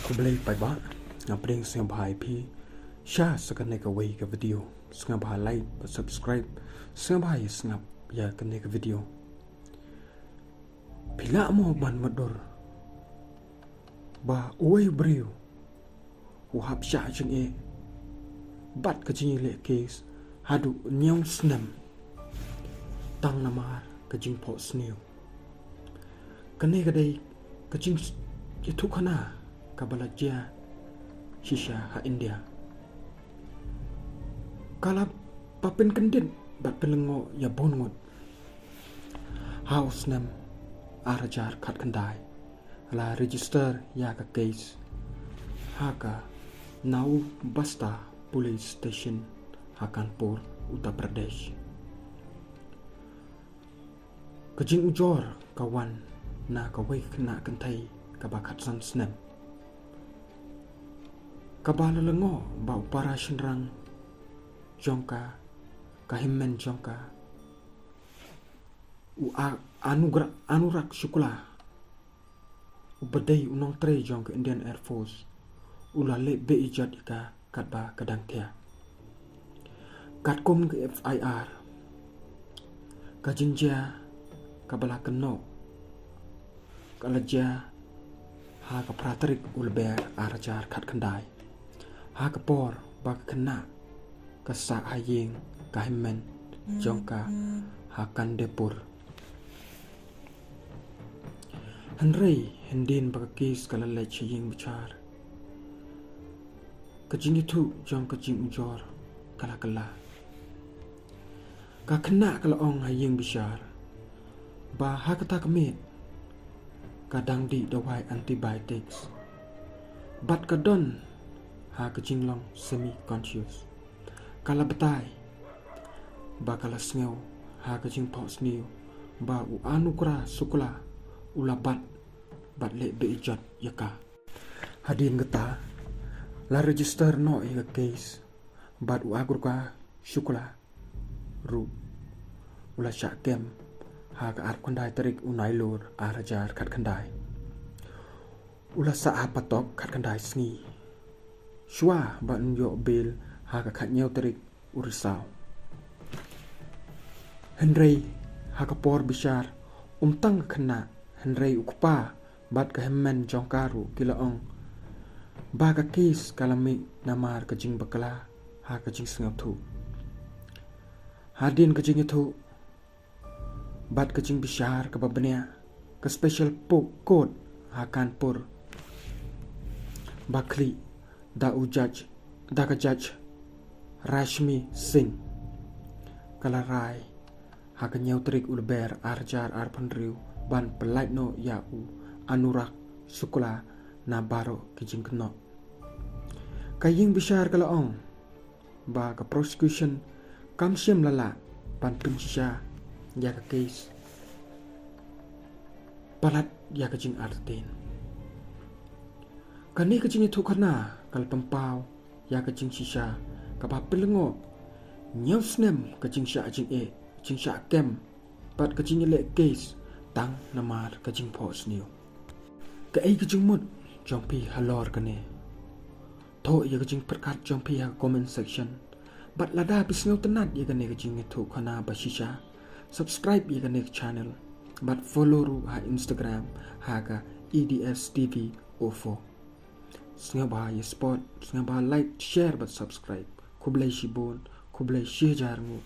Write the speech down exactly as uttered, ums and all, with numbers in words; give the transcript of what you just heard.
Khublei paidbah, nga pdiang sngewbha ïa phi sha sa kane kawei ka video. Sngewbha like bad subscribe, sngewbha ïa sngap ïa kane ka video. Phi lah mo ban mutdur ba uwei u briew u hap shah jingeh bad ka jingïaleh case haduh hynñiew snem tang namar ka jingphohsniew. Kane ka dei ka jingïathuhkhana kaba la jia shisha ha India. Ka la ba pynkyndit bad pynlyngngoh ïa bun ngut. Ha u snem ar hajar khatkhyndai la register ïa ka case ha ka Naubasta Police Station ha Kanpur, Uttar Pradesh. Ka jingujor ka wan na kawei ka khynnah kynthei kaba khatsan snem, kaba la lyngngoh ba u para shynrang jong ka, ka hynmen jong ka, u A-, Anugra-, Anurag Shukla, uba dei u nongtrei jong ka Indian Air Force, u la leh beh ijot ïa ka katba ka dang thiah. Katkum ka F I R, ka jingjia kaba la kynnoh ka la jia ha ka phra tarik u Lber ar hajar khatkhyndai, ha ka por ba ka khynnah ka sah ha ïing ka hynmen jong ka ha Kandepur. Hynrei hadien ba ka case ka la leit sha ïing bishar, ka jingïathuh jong ka jingujor ka la kylla. Ka khynnah ka la ong ha ïing bishar ba ha kata ka miet ka dang dih dawai antibiotics bad ka don ha ka jinglong semi conscious. Ka la batai ba ka la sngew ha ka jingphohsniew ba u Anugrah Shukla u la bat bad leh beh ijot ïa ka. Hadien kata la register noh ïa ka case bad u Anugrah Shukla ruh u la shah kem ha ka arphew khyndai tarik u Nailur ar hajar khatkhyndai. U la sah ha patok khatkhyndai sngi shuwa ba un ïoh bail ha ka khathynñiew tarik u Risaw. Hynrei ha ka por bishar ym tang ka khynnah hynrei u kpa bad ka hynmen jong ka ruh ki la ong ba ka case ka la mih namar ka jingbakla ha ka jingsngewthuh. Hadien ka jingïathuh bad ka jingbishar kaba bniah, ka Special Po-, Court ha Kanpur ba khlieh da u judge, da ka Judge Rashmi Singh, ka la rai ha ka hynñiew tarik u Lber ar hajar arphew hynriew ban pyllait noh ïa u Anurag Shukla na baroh ki jingkynnoh. Ka ïing bishar ka la ong ba ka prosecution kam shym la lah ban pynshisha ïa ka case palat ïa ka jingartatien. Kane ka jingïathuhkhana ka la pynpaw ïa ka jingshisha kaba pynlyngngoh hynñiew snem ka jingshah jingeh, jingshah kem bad ka jingïaleh case tang namar ka jingphohsniew. Kaei ka jingmut jong phi halor kane? Thoh ïa ka jingpyrkhat jong phi ha ka comment section. Bad lada phi sngewtynnad ïa kane ka jingïathuhkhana ba shisha, subscribe ïa kane ka channel bad follow ruh ha Instagram ha ka E D S T V oh four. Sngewbha ïa support, sngewbha like, share bad subscribe. Khublei shibun, khublei shihajar nguh.